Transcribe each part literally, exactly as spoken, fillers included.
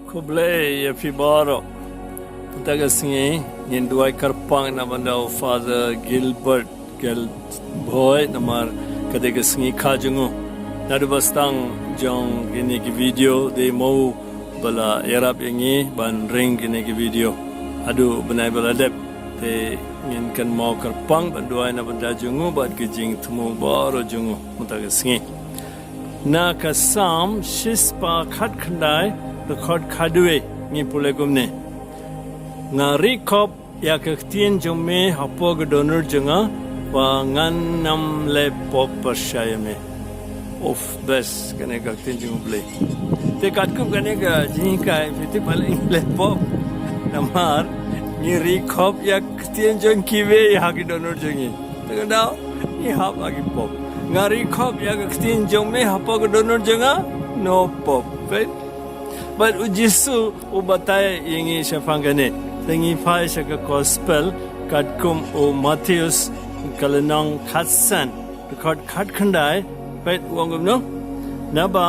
Khublei ïa phi baroh. Mynta ka sngi ngin duwai kyrpang na bynta u Father Gilbert Gelbhoy namar ka dei ka sngi kha jong u. Naduh ba sdang jong kine ki video dei ma u ba la ïarap ïa ngi ban ring kine ki video haduh bnai ba la dep. Te ngin kynmaw kyrpang ban duwai na bynta jong u bad ki jingthmu baroh jong u mynta ka sngi. Na ka Salm shispah khatkhyndai, dkhot khadwei, ngi pule kumne: Nga ri khop ïa ka ktien jong me hapoh ka dohnud jong nga, ba ngan ym leh pop pyrshah ïa me. Of, best, kane ka ktien jong U Blei. Te katkum kane ka jinghikai, phi tip balei ngi leh pop? Namar ngi ri khop ïa ka ktien jong kiwei ha ki dohnud jong ngi. Te ka daw ngi hap ha ki pop. Nga ri khop ïa ka ktien jong me hapoh ka dohnud jong nga, no pop. Peit? Bad u Jisu u batai ïa ngi shaphang kane. Te ngi phai sha ka gospel katkum u Mathaios, ka lynnong khatsan, dkhot khatkhyndai, peit u ong kumno: Naba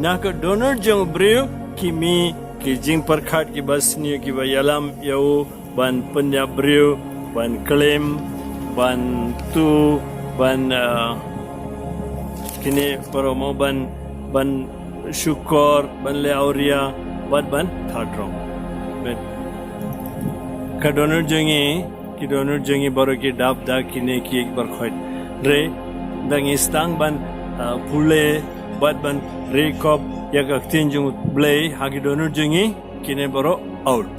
na ka dohnud jong u briew ki mih ki jingpyrkhat kiba sniew kiba ïalam ïa u, ban pynïap briew, ban klim, ban tu, ban, ah, kine baroh mo, ban, ban shukor, ban leh awria, bad ban thadrong. Peit? Ka dohnud jong ngi, ki dohnud jong ngi baroh ki dap da kine ki baroh khoit. Hynrei da ngi sdang ban, ah, pule bad ban ri khop ïa ka ktien jong U Blei ha ki dohnud jong ngi, kine baroh out.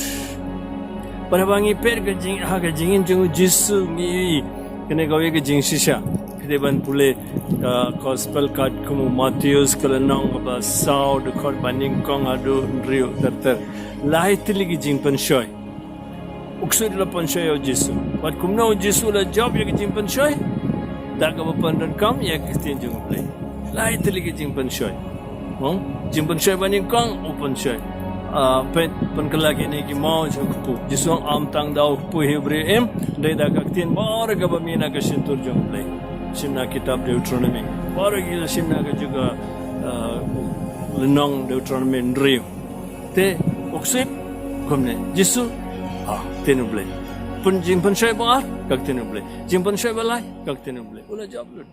Bad haba ngi peit ka jing, ha ka jingim jong u Jisu ngi ïohi kane kawei ka jingshisha. Phi dei ban pule ka gospel katkum u Mathaios, ka lynnong kaba saw, dkhot ba nyngkong haduh hynriew ter ter. Lai tylli ki jingpynshoi. U ksuid u la pynshoi ïa u Jisu. Bad kumno u Jisu u la jop ïa ka jingpynshoi? Da kaba pyndonkam ïa ka ktien jong U Blei. Lai tylli ki jingpynshoi. Mo? Jingpynshoi ba nyngkong u pynshoi. Ah, pyn, pynkylla kine ki maw sha u kpu. Jisu u ong, ym tang da u kpu hi u briew im, hynrei da ka ktien baroh kaba mih na ka shyntur jong U Blei. Shim na kitab Deuteronomy. Baroh ki shim na kajuh ka, ah, lynnong Deuteronomy hynriew. Te u ksuid kumne, Jisu, ah, ktien U Blei. Pyn, jingpynshoi ba ar, ka ktien U Blei. Jingpynshoi ba lai, ka ktien U Blei. U la jop lut.